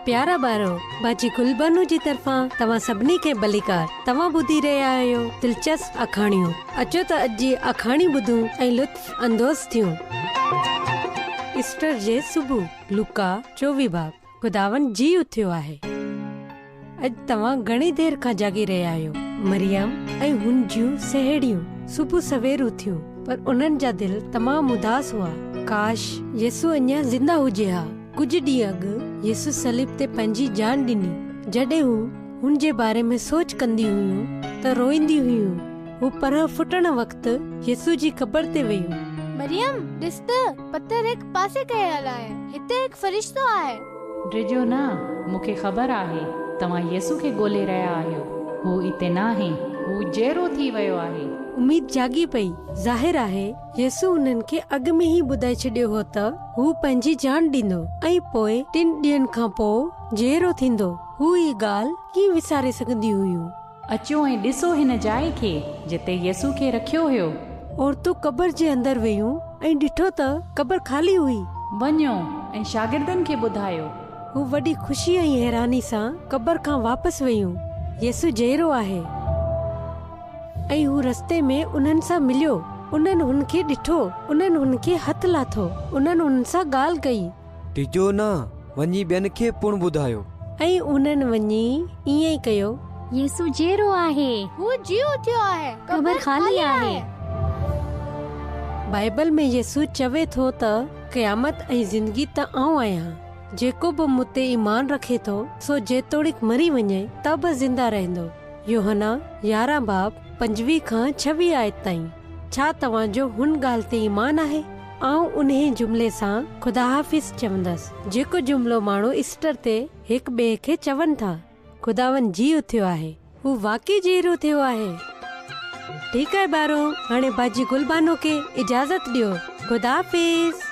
پيارا ٻارو، باجي گل بانو جي طرفان توهان سڀني کي ڀليڪار. توهان ٻڌي رهيا آهيو دلچسپ آکاڻيون. اچو ته اڄ جي آکاڻي ٻڌون ۽ لطف اندوز ٿيون. ايسٽر جي صبح، لوڪا 24 باب، خداوند جي اٿيو آهي. اڄ توهان گهڻي دير کان جاڳي رهيا آهيو. مريم ۽ هن جون ساهيڙيون صبح سوير اٿيون، پر انهن جا دل تمام اداس هئا. ڪاش يسوع اڃا زنده هجي ها. ڪجهه ڏينهن اڳ يسوع صليب تي پنهنجي جان ڏني. جڏهن هو هن جي باري ۾ سوچ ڪنديون هيون ته روئينديون هيون. هو پرهه ڦٽڻ وقت يسوع جي قبر تي ويون. مريم، ڏس ته، پٿر هڪ پاسي ڪيل آهي. هتي هڪ فرشتو آهي. ڊڄو نه، مون کي خبر آهي، توهان يسوع کي ڳولي رهيا آهيو. هو اتي ناهي، هو جيئرو ٿي ويو آهي. اميد جاڳي پئي. ظاهر آهي، يسوع انهن کي اڳ ۾ ئي ٻڌائي ڇڏيو هو ته هو پنهنجي جان ڏيندو ۽ پوء ٽن ڏينهن کان پوء جيئرو ٿيندو. هو هي ڳالهه ڪيئن وساري سگهنديون هيون؟ اچو ۽ ڏسو هن جاء کي، جتي يسوع کي رکيو هيو. عورتون قبر جي اندر ويون ۽ ڏٺو ته قبر خالي هئي. وڃو ۽ شاگردن کي ٻڌايو. هو وڏي خوشيء ۽ حيراني سان قبر کان واپس ويون. يسوع جيئرو آهي! ۽ هو رستي ۾ انهن سان مليو. انهن هن کي ڏٺو. انهن هن کي هٿ لاٿو. انهن هن سان ڳالهه ڪئي. ڊڄو نه، وڃي ٻين کي پڻ ٻڌايو. ۽ انهن وڃي ائين ئي ڪيو. يسوع جيئرو آهي. هو جي اٿيو آهي. قبر خالي آهي. بائيبل ۾ يسوع چوي ٿو ته قيامت ۽ زندگي ته آئون آهيان. جيڪو به مون تي ايمان رکي ٿو، سو جيتوڻيڪ مري وڃي ته به زنده رهندو. يوحنا 11 باب 25 کان 26 آيت تائين. ڇا توهان جو هن ڳالهه تي ايمان آهي؟ آئون انهيء جملي سان خدا حافظ چوندس، جيڪو جملو ماڻهو ايسٽر تي هڪ ٻئي کي چون ٿا، خداوند جي اٿيو آهي. هو واقعي جيئرو ٿيو آهي. ٺيڪ آهي ٻارو، هاڻي باجي گل بانو کي اجازت ڏيو. خدا حافظ.